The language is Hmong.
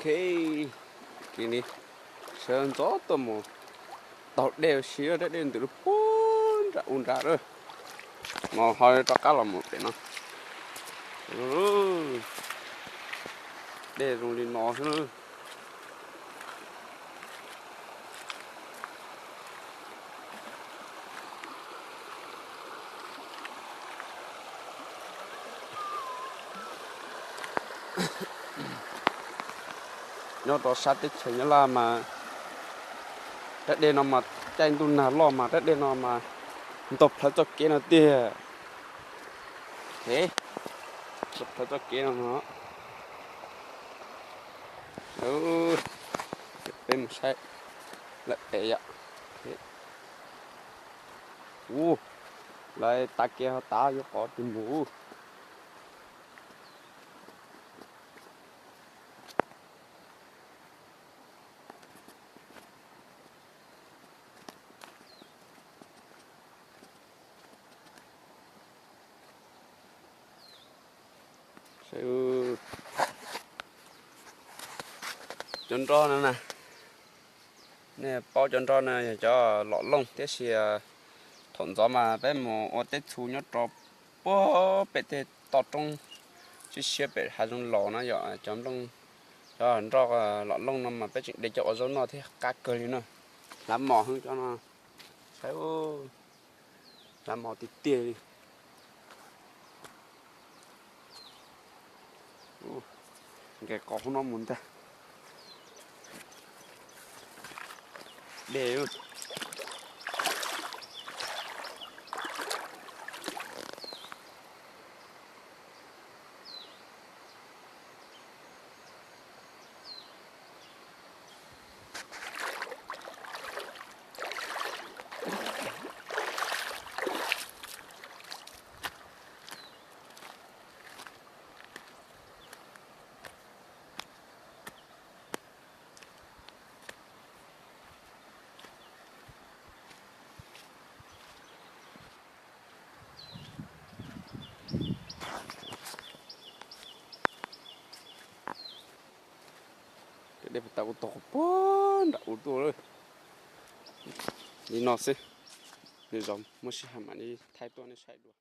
Ok, kis ni sawv ntxov tuaj mus taug dej ua si, rab dej ntws lug puag nram u nrad lawm. Mas ho rov qab los mus pem no. Dej zoo li no xwb. Nyob rau sab teb chaws Nyab Laj mas rab dej no mas caij ntuj nag loj mas rab dej no mas ntaug plhawv txoj kev no tiag. Ntaug plhawv txoj kev no no. Peb mus saib lawm pem yom. Ua, lawv tav kev ho tav yuav qhov twg mus. Cov nroj no na, nej paub cov nroj no yog cov lom looj, tiam sis thaum ntxov mas peb mus ua teb txhu nyob rau puag pem tej toj roob siab siab pem hav zoov laus no yom, cov nplooj, cov nroj lom looj no mas peb tseem de coj ua zaub noj thiab qab kawg li na. Hlav mos heev cov no, saib, hlav mos tiag tiag li. Nqes qos hauv no mus ntag. Dej. Cov dej puag ta kuj tog puag nram u tuaj lawm. Li no xwb, nws zov muaj sij hawm mam li thaij tuaj nej saib dua.